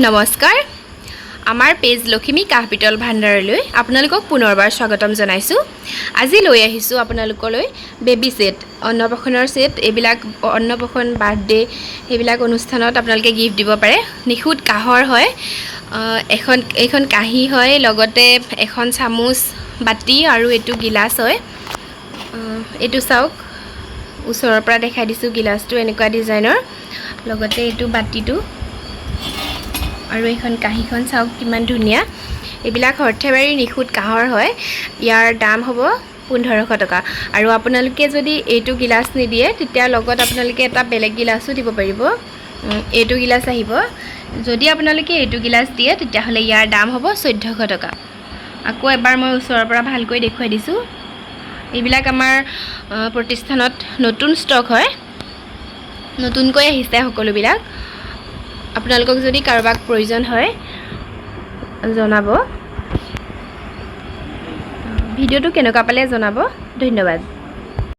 নমস্কাৰ, আমাৰ পেজ লখিমী কাঁহ পিতল ভাণ্ডাৰলৈ আপোনালোকক পুনৰবাৰ স্বাগতম জনাইছোঁ। আজি লৈ আহিছোঁ আপোনালোকলৈ বেবী ছেট, অন্নপ্ৰাশনৰ ছেট। এইবিলাক অন্নপ্ৰাশন, বাৰ্থডে, সেইবিলাক অনুষ্ঠানত আপোনালোকে গিফ্ট দিব পাৰে। নিখুঁত কাঁহৰ হয়। এখন এইখন কাঁহী হয়, লগতে এখন চামুচ, বাতি আৰু এইটো গিলাচ হয়। এইটো চাওক, ওচৰৰ পৰা দেখাই দিছোঁ। গিলাচটো এনেকুৱা ডিজাইনৰ, লগতে এইটো বাতিটো আৰু এইখন কাঁহীখন চাওক কিমান ধুনীয়া। এইবিলাক সৰ্থেবাৰীৰ নিখুঁত কাঁহৰ হয়। ইয়াৰ দাম হ'ব 1500 টকা। আৰু আপোনালোকে যদি এইটো গিলাচ নিদিয়ে, তেতিয়া লগত আপোনালোকে এটা বেলেগ গিলাচো দিব পাৰিব। এইটো গিলাচ আহিব। যদি আপোনালোকে এইটো গিলাচ দিয়ে, তেতিয়াহ'লে ইয়াৰ দাম হ'ব 1400 টকা। আকৌ এবাৰ মই ওচৰৰ পৰা ভালকৈ দেখুৱাই দিছোঁ। এইবিলাক আমাৰ প্ৰতিষ্ঠানত নতুন ষ্টক হয়, নতুনকৈ আহিছে সকলোবিলাক। আপোনালোকক যদি কাৰোবাক প্ৰয়োজন হয়, জনাব। ভিডিঅ'টো কেনেকুৱা পালে জনাব। ধন্যবাদ।